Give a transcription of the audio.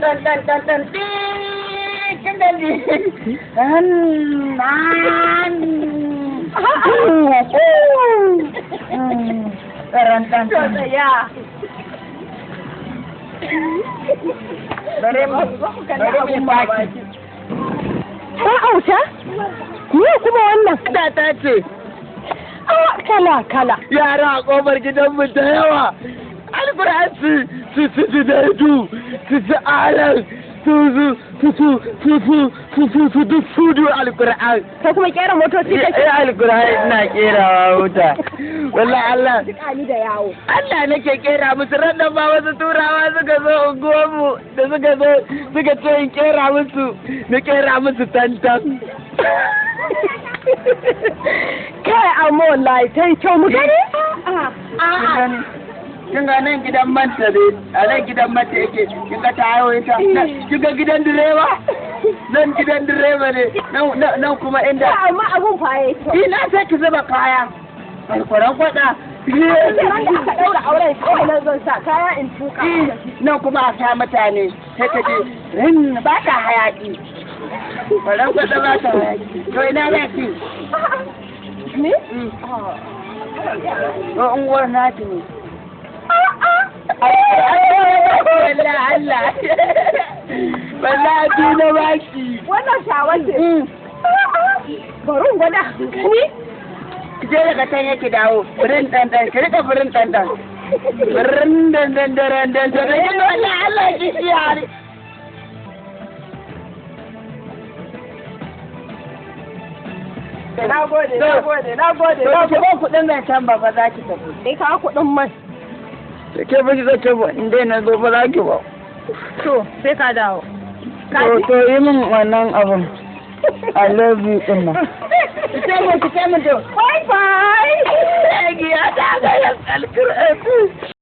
dan dan dan dan kin gani nan ran To tsaya. Bare mu bare mu baki. Ta auta? Me kuma wannan? Da ta ce. Kala kala. Yara a kofar gidanmu da yawa. Alkur'an su su su su daidu su su alan su su su su su su su su su duk su du alkur'an. Ka kuma kera motoci kake? Eh alkur'an ina kerawa wuta. Wallahi Allah. Jika ni da yawo. Allah nake kera musu ran nan ba wasu turawa suka zo unguwarmu da suka zo suka ce in kera musu na kera musu tantan. Kai amma wallahi ta yi kyau mu gani? A'a. Kin ga nan gidan manta ne, a nan gidan manta yake, kin ga tayoyin ta, kin ga gidan direba? Nan gidan direba ne, nan kuma inda. Amma abun fa yayi kyau. Ina sai ki zuba kaya. Alkuran kwada. Ran da aka daura auren kawai nan zan sa kaya in tuka. Nan kuma a sa mutane sai ka ji rin ba ta hayaki. Kwaran kwada ba ta hayaki. To ina za ki? Ni? To unguwar naki ne. Wallahi Allah. Wallahi na baki. Wannan shawar ce. Bari in gwada. Ni? Ki je daga can yake dawo. Birin dan dan, ki rika birin dan dan. Birin dan dan dan dan dan. Wallahi Allah ki shi hari. Na gode, na gode, na gode. To ki ban kuɗin zancen ba fa za ki tafi. Sai kawo kuɗin mai. Ke ba ki zace ba in dai na zo ba za ki ba. To sai ka dawo. To yi min wannan abun. I love you din nan. Ki ce mun ki ce mun to. Bye bye. Giya ta ga alƙur'ani.